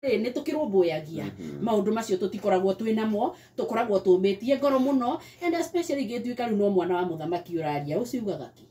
Nĩ tũkĩrũmbũyagia maũndũ macio, tũtikoragwo twĩ namo, tũkoragwo tũmĩtie ngoro mũno, and especially ingĩtuĩka rĩu no mwana wa mũthamaki ũraria ũcio ugaga kĩ.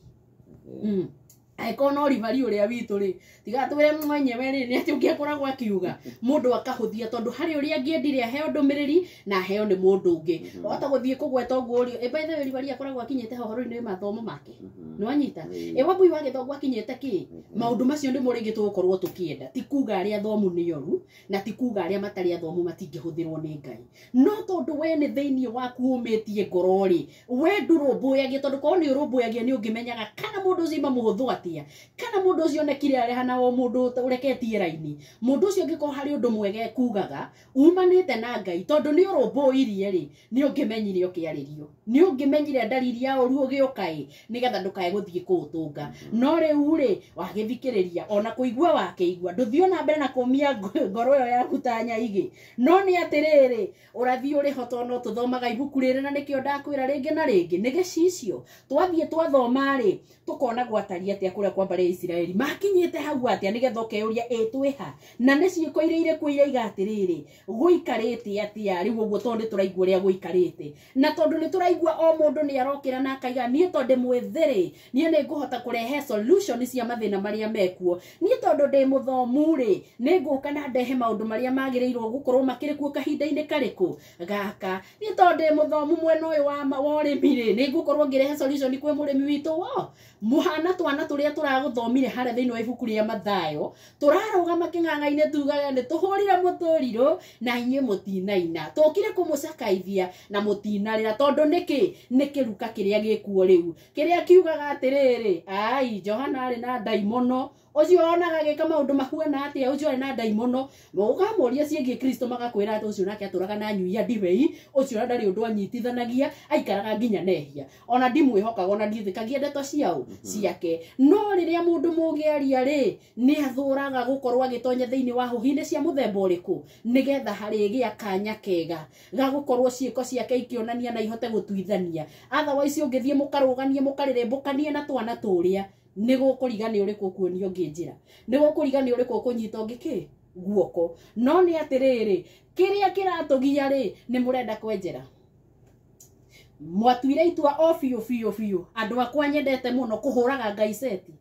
Angĩkorwo no ribari ũrĩa witũ rĩ, tiga twĩre mwenyewe rĩ, nĩ atĩ ũngĩakoragwo akiuga mũndũ akahũthia, tondũ harĩ ũrĩa angĩendire aheo ndũmĩrĩri na aheo nĩ mũndũ ũngĩ. Wahota gũthiĩ kũgweta ũguo ũrio ĩ, by the way, ribari akoragwo akinyĩte ha ũhoro-inĩ wa mathomo make, nĩwanyita? Ĩ Wambui wa Gĩthongo akinyĩte kĩ? Maũndũ macio nĩmo rĩngĩ tũgũkorwo tũkĩenda. Ti kuga arĩa athomu nĩ oru, na ti kuga arĩa matarĩ athomu matingĩhũthĩrwo nĩ Ngai, no tondũ we nĩ thĩinĩ waku ũmĩtie ngoro rĩ, we ndũrũmbũyagia, tondũ korwo nĩ ũrũmbũyagia nĩ ũngĩmenyaga kana mũndũ ũcio ima mũhũthũ atĩa, kana mũndũ ũcio onekire arehana o mũndũ ũreketie raini. Mũndũ ũcio angĩkorwo harĩ ũndũ mwega ekugaga umanĩte na Ngai, tondũ nĩ ũrũmbũirie rĩ, nĩ ũngĩmenyire ũkĩarĩrio, nĩ ũngĩmenyire ndariri ya ũru ũgĩũka ĩ, nĩgetha ndũkae gũthiĩ kũũtũnga. No rĩu rĩ, wagĩthikĩrĩria ona kũigua wakĩigua, ndũthiĩ ona mbere na kũmia ngoro ĩyo yaku ta nyaigĩ. No nĩ atĩrĩrĩ, ũrathi ũrĩ ho, tondũ no tũthomaga ibuku rĩrĩ, na nĩkĩo ndakwĩra rĩngĩ na rĩngĩ nĩ gĩcicio. Twathiĩ twathoma rĩ, tũkona gwatariĩ atĩa kũrĩa kwa mbarĩ ya Isiraeli, makinyĩte hau atĩa, nĩgetha ũkeyũria ĩ twĩha na nĩ ciĩko iria irĩkũ iraiga atĩrĩrĩ, gũikarĩte atĩa rĩu ũguo, tondũ nĩ tũraigua ũrĩa gũikarĩte, na tondũ nĩ tũraigua o mũndũ nĩ arokĩra na akaiga, niĩ tondũ ndĩ mwĩthĩ rĩ, niĩ nĩ ngũhota kũrehe solution cia mathĩna marĩa mekuo, niĩ tondũ ndĩ mũthomu rĩ, nĩ ngũka na ndehe maũndũ marĩa magĩrĩirwo gũkorwo makĩrĩ kuo kahinda-inĩ karĩkũ gaka, niĩ tondũ ndĩ mũthomu mwena ũyũ wa ũrĩmi rĩ, nĩ ngũkorwo ngĩrehe solution kwĩ mũrĩmi witũ. Wo mũhana twana tũrĩa tũragũthomire harĩa thĩinĩ wa ibuku rĩa Mathayo, tũrarũgama kĩng'ang'a-inĩ tugaga nĩ tũhũrire mũtũrirũ na inyuĩ mũtinaina, tũkire kũmũcakaithia na mũtinarĩra, tondũ nĩkĩ? Nĩ kĩruka kĩrĩa gĩkuo rĩu, kĩrĩa kiugaga atĩrĩrĩ, ai, Johana arĩ na ndaimono, ũcio onaga agĩka maũndũ mahuana atĩa, ũcio arĩ na ndaimono. Ũkamũria ciĩgiĩ Kristo, magakwĩra atĩ ũcio nake atũraga na nyuia ndibei, ũcio ona ndarĩ ũndũ anyitithanagia, aikaraga nginya nehia, ona ndimwĩhokaga, ona ndithĩkagia ndeto ciao ciake. No rĩrĩa mũndũ mũgĩ aria rĩ, nĩ athũraga gũkorwo agĩtonya thĩinĩ wa hũhi-inĩ cia mũthemba ũrĩkũ, nĩgetha harĩgĩa kanya kega ga gũkorwo ciĩko ciake ikĩonania na ihote gũtuithania. Otherwise ũngĩthiĩ mũkarũganie, mũkarĩrĩmbũkanie na twana tũrĩa, nĩ gũkũriga nĩ ũrĩkũ ũkuonio ũngĩ njĩra, nĩ gũkũriga nĩ ũrĩkũ ũkũnyita ũngĩ kĩ guoko. No nĩ atĩrĩrĩ, kĩrĩa kĩratũgia rĩ, nĩ mũrenda kwenjera, mwatuire itua o biũ biũ biũ. Andũ akwa nyendete mũno kũhũraga Ngai seti,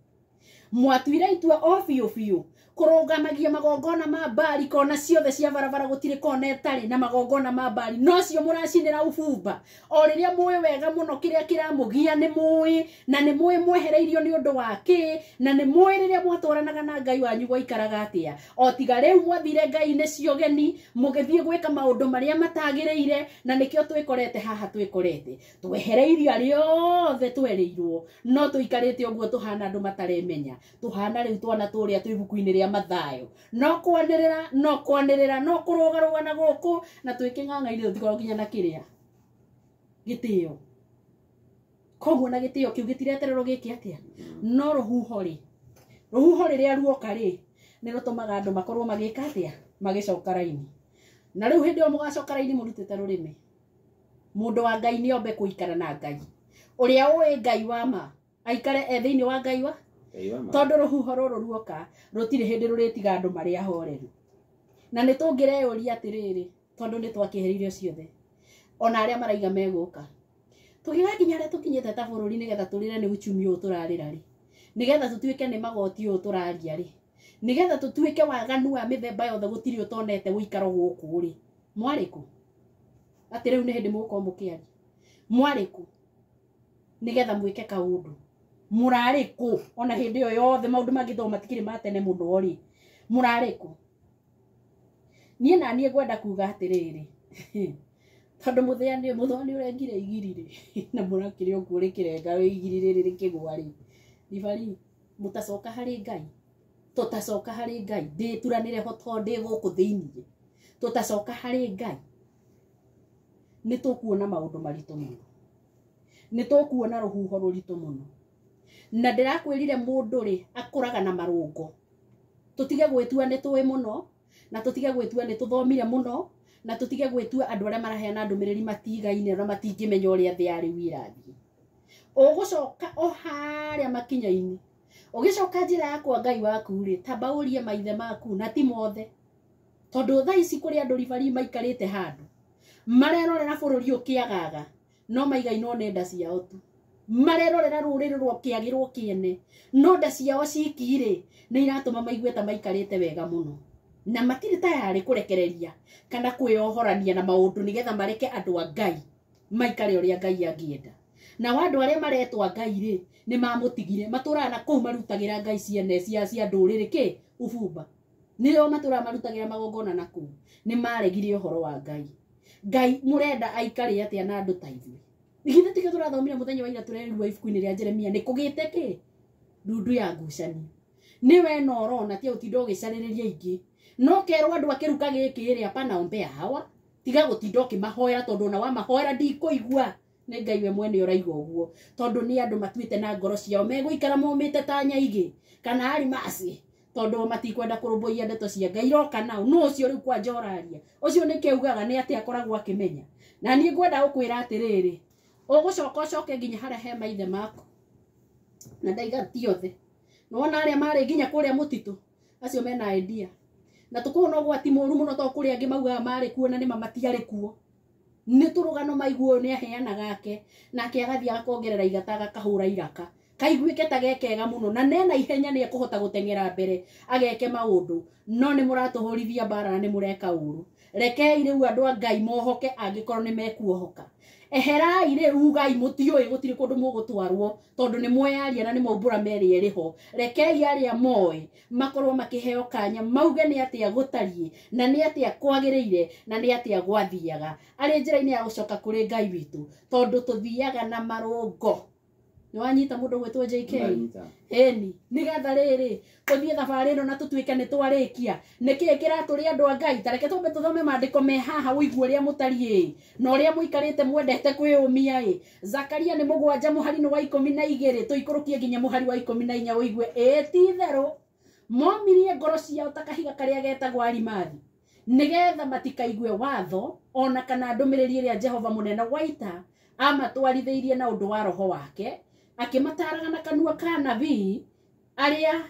mwatuire itua o biũ biũ kũrũgamagia magongona ma mbari kona ciothe cia barabara, gũtirĩ kona ĩtarĩ na magongona ma mbari, nocio mũracinĩra ubumba, o rĩrĩa mũĩ wega mũno kĩrĩa kĩramũgia nĩ mũĩ, na nĩ mũĩ mwehereirio nĩ ũndũ wa kĩ, na nĩ mũĩ rĩrĩa mwatwaranaga na Ngai wanyu gwaikaraga atĩa. O tiga rĩu mwathire ngai-inĩ ciogeni, mũgĩthiĩ gwĩka maũndũ marĩa matagĩrĩire, na nĩkĩo twĩkorete haha twĩkorete, twehereirio arĩa othe twerĩirwo, no tũikarĩte ũguo tũhana andũ mataremenya, tũhana rĩu twana tũrĩa twĩ ibuku-inĩ rĩa Mathayo, no kwanĩrĩra, no kwanĩrĩra, no kũrũgarũga na gũkũ, na twĩ kĩng'ang'a-inĩ tũtikoragwo nginya na kĩrĩa gĩtĩo. Koguo na gĩtĩo kĩu gĩtiretererwo gĩke atĩa? No rũhuho rĩ, rũhuho rĩrĩa ruoka rĩ, nĩ rũtũmaga andũ makorwo magĩka atĩa? Magĩcoka raini. Na rĩu hĩndĩ ĩyo mũgacoka raini mũrutĩte rũrĩmĩ. Mũndũ wa Ngai nĩ ombe kũikara na Ngai ũrĩa ũĩ Ngai wa ma, aikare e thĩinĩ wa Ngai wa Ngai wa ma. Tondũ rũhuho rũrũ ruoka rũtirĩ hĩndĩ rũrĩtiga andũ marĩ ahoreru. Na nĩ tũngĩreyũria atĩrĩrĩ, tondũ nĩ twakĩheririo ciothe, ona arĩa maraiga megũka, tũgĩgakinya harĩa tũkinyĩte ta bũrũri, nĩgetha tũrĩre nĩ uchumi ũyũ tũrarĩra rĩ, nĩgetha tũtuĩke nĩ magoti ũyũ tũraria rĩ, nĩgetha tũtuĩke waganu wa mĩthemba yothe, gũtirĩ ũtonete ũikaro gũkũ rĩ, mwarĩ kũ? Atĩ rĩu nĩ hĩndĩ mũgũkorwo mũkĩaria, mwarĩ kũ nĩgetha mwĩke kaũndũ? Mũrarĩ kũ ona hĩndĩ ĩyo yothe? Maũndũ mangĩ to matikĩrĩ ma tene mũno rĩ, mũrarĩ kũ? Niĩ na niĩ ngwenda kuga atĩrĩrĩ, tondũ mũthĩa nĩ mũthwa nĩ ũrengire igiri rĩ, na mũrakĩrĩ ũguo rĩkĩrenga igiri rĩrĩ rĩkĩgwa rĩ, ribari mũtacoka harĩ Ngai, tũtacoka harĩ Ngai, ndĩturanĩre ho tondũ ndĩ gũkũ thĩiniĩ, tũtacoka harĩ Ngai nĩ tũkuona maũndũ maritũ mũno, nĩ tũkuona rũhuho rũritũ mũno. Na ndĩrakwĩrire mũndũ rĩ akũraga na marũngo. Tũtige gwĩtua nĩ tũĩ mũno, na tũtige gwĩtua nĩ tũthomire mũno, na tũtige gwĩtua andũ arĩa maraheana ndũmĩrĩri matigaine na matingĩmenya ũrĩa thĩ ya rĩu ĩrathiĩ. Ũgũcoka o harĩa makinya-inĩ, ũgĩcoka njĩra yakwa Ngai waku rĩ, tamba ũrie maithe maku, na ti mothe. Tondũ thaa ici kũrĩ andũ ribari maikarĩte handũ marerorera bũrũri ũkĩagaga no maigainwo nĩ nda ciao tu. Marerorera rũrĩrĩ rũkĩagĩrwo kĩene no nda ciao ciki rĩ nĩ iratũma maigue ta maikarĩte wega mũno. Na matirĩ tayarĩ kũrekereria kana kwĩyohorania na maũndũ nĩgetha mareke andũ a Ngai maikare ũrĩa Ngai angĩenda. Nao andũ arĩa maretwo Ngai rĩ nĩ mamũtigire, matũraga na kũu marutagĩra Ngai ciene cia ndũrĩrĩ kĩ ubumba. Nĩo matũraga marutagĩra magongona na kũu. Nĩ maregire ũhoro wa Ngai. Ngai mũrenda aikare atĩa na andũ ta ithuĩ? Githĩ tikĩo tũrathomire mũthenya wa ira tũrerirwo ibuku-inĩ rĩa Jeremia nĩ kũgĩte kĩ ndundu ya ngucanio. Nĩ we na ũrona tia ũtinda ũgĩcarĩrĩria ingĩ. No kerwo andũ akĩruka gĩkĩ rĩ hapana ombea hawa. Tiga gũtinda ũkĩmahoera tondũ ona wamahoera ndikũigua. Nĩ Ngai we mwene ũraiga ũguo. Tondũ nĩ andũ matuĩte na ngoro ciao megũikara momĩte ta nyaigĩ kana arimasi tondũ matikwenda kũrũmbũiya ndeto cia Ngai. Iroka nao nũ ũcio rĩu kwanja ũraria ũcio nĩkĩ augaga nĩ atĩ akoragwo akĩmenya. Na niĩ ngwenda gũkwĩra atĩrĩrĩ, ũgũcoka ũcoke nginya harĩa he maithe maku na ndaiga ti othe. Nĩwona arĩa marĩ nginya kũrĩa mũtitũ acio mena idea. Na tũkorwo na ũgwati mũru mũno tondũ kũrĩ angĩ maugaga marĩ kuo na nĩma matiarĩ kuo. Nĩ tũrũgano maiguo nĩ aheanaga ake nake agathiĩ agakongerera igata agakahũra iraka kaiguĩke ta gekega mũno na nena ihenya nĩ ekũhota gũteng'era mbere ageke maũndũ. No nĩ mũratũhũrithia mbara na nĩ mũreka ũru. Rekei rĩu andũ a Ngai mohoke angĩkorwo nĩ mekuohoka. Eherai rĩu ugai mũtiũĩ gũtirĩ kũndũ mũgũtwarwo tondũ nĩ mweyaria na nĩ maumbũra merĩ ĩrĩ ho. Rekei arĩa moĩ makorwo makĩheo kanya mauge nĩ atĩa gũtariĩ na nĩ atĩa kwagĩrĩire na nĩ atĩa gwathiaga arĩ njĩra-inĩ ya gũcoka kũrĩ Ngai witũ tondũ tũthiaga na marũngo. Nĩ wanyita mũndũ gwĩtwo JK? Ĩni nĩgetha rĩrĩ tũthiĩ thabarĩ ĩno na tũtuĩke nĩ twarĩkia. Nĩkĩĩ kĩratũrĩa andũ a Ngai? Ta reke twambe tũthome maandĩko me haha ũigue ũrĩa mũtariĩ na ũrĩa mũikarĩte mwendete kwĩyũmia ĩ. Zakaria nĩ 7 mũhari-inĩ wa 12 tũikũrũkie nginya mũhari wa 14 ũigue ĩ ti itherũ momirie ngoro ciao ta kahiga karĩa getagwo arimathi nĩgetha matikaigue watho ona kana ndũmĩrĩri ĩrĩa Jehova mũnene wa ita amatwarithĩirie na ũndũ wa roho wake akĩmataraga na kanua ka nabii arĩa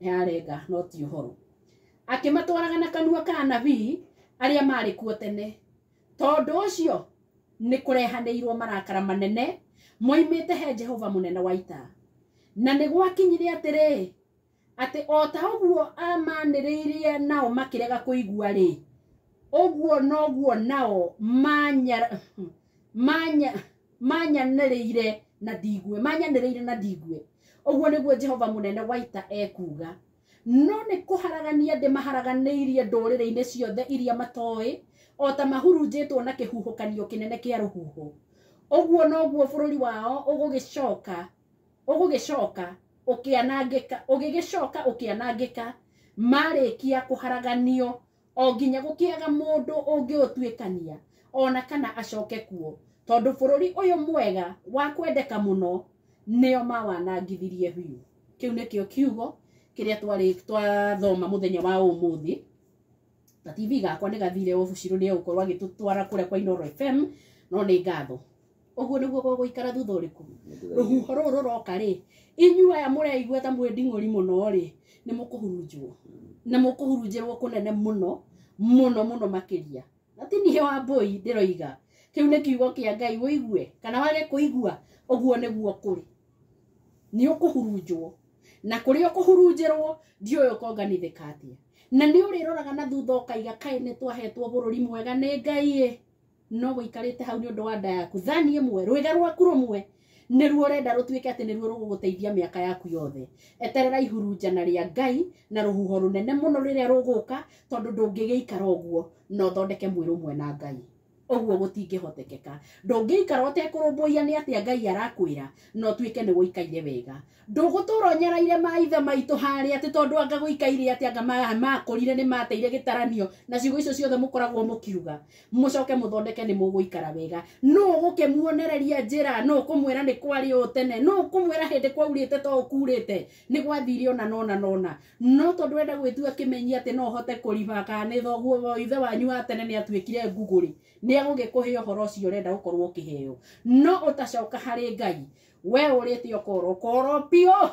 yarenga no ti ũhoro akĩmatwaraga na kanua ka nabii arĩa marĩ kuo tene. Tondũ ũcio nĩ kũrehanĩirwo marakara manene moimĩte he Jehova mũnene wa ita. Na nĩ gwakinyire atĩrĩ atĩ o ta ũguo amanĩrĩirie nao makĩrega kũigua rĩ, ũguo noguo nao manyanĩrĩire na ndigue, manyanĩrĩire na ndigue. Ũguo nĩguo Jehova mũnene wa ita ekuuga. No nĩ kũharagania ndĩmaharaganĩirie ndũrĩrĩ-inĩ ciothe iria matoĩ o ta mahurunjĩtwo na kĩhuhũkanio kĩnene kĩa rũhuho. Ũguo noguo bũrũri wao ũgũgĩcoka ũkĩanangĩka ũgĩgĩcoka ũkĩanangĩka marĩkia kũharaganio o nginya gũkĩaga mũndũ ũngĩũtuĩkania ona kana acoke kuo tondũ bũrũri ũyũ mwega wa kwendeka mũno nĩo mawanangithirie biũ. Kĩu nĩkĩo kiugo kĩrĩa twathoma mũthenya wa ũmũthĩ. Ta TV gakwa nĩ gathire obucirũ nĩ egũkorwo agĩtũtwara kũrĩa kwa Inooro FM no nĩ ngatho. Ũguo nĩguo gũgũikara thutha ũrĩkũ? Rũhuho rũrũ rũroka rĩ, inyuĩ aya mũreigua ta mwĩ nding'ũri mũno rĩ, nĩ mũkũhurunjwo. Na mũkũhurunjĩrwo kũnene mũno mũno mũno makĩria. Na ti niĩ wa mbũi ndĩroiga. Kĩu nĩ kiugo kĩa Ngai ũigue kana wage kũigua, ũguo nĩguo kũrĩ. Nĩ ũkũhurunjwo. Na kũrĩa ũkũhurunjĩrwo ndiũĩ ũkonganithĩka atĩa. Na nĩ ũrĩroraga na thutha ũkaiga kaĩ nĩ twahetwo bũrũri mwega nĩ Ngai ĩ. No gũikarĩte hau nĩ ũndũ wa nda yaku. Thani ĩmwe, rwĩga rwaku rũmwe nĩruo ũrenda rũtuĩke atĩ nĩruo rũgũgũteithia mĩaka yaku yothe. Eterera ihurunjana rĩa Ngai na rũhuho rũnene mũno rĩrĩa rũgũka tondũ ndũngĩgĩikara ũguo na ũthondeke mwĩrĩ ũmwe na Ngai. Ũguo gũtingĩhotekeka. Ndũngĩikara ũtekũrũmbũiya nĩ atĩa Ngai arakwĩra na ũtuĩke nĩ wũikaire wega. Ndũgũtũra ũnyaraire maithe maitũ harĩa atĩ tondũ anga gũikaire atĩ anga makũrire nĩ mateire gĩtaranio na ciugo icio ciothe mũkoragwo mũkiuga. Mũcoke mũthondeke nĩ mũgũikara wega. Nũ ũgũkĩmuonereria njĩra, nũ ũkũmwĩra nĩ kwarĩ ũũ tene, nũ ũkũmwĩra hĩndĩ kwaurĩte to ũkurĩte, nĩ gwathire ona nona nona. No tondũ wenda gwĩtua kĩmenyi atĩ no ũhote kũriba kana nĩ thoguo ithe wanyu wa tene nĩ atuĩkire ngũgũrĩ, nĩ egũgĩkũhe ũhoro ũcio ũrenda gũkorwo ũkĩheo. No ũtacoka harĩ Ngai, we ũrĩte ũkoro ũkoro biũ.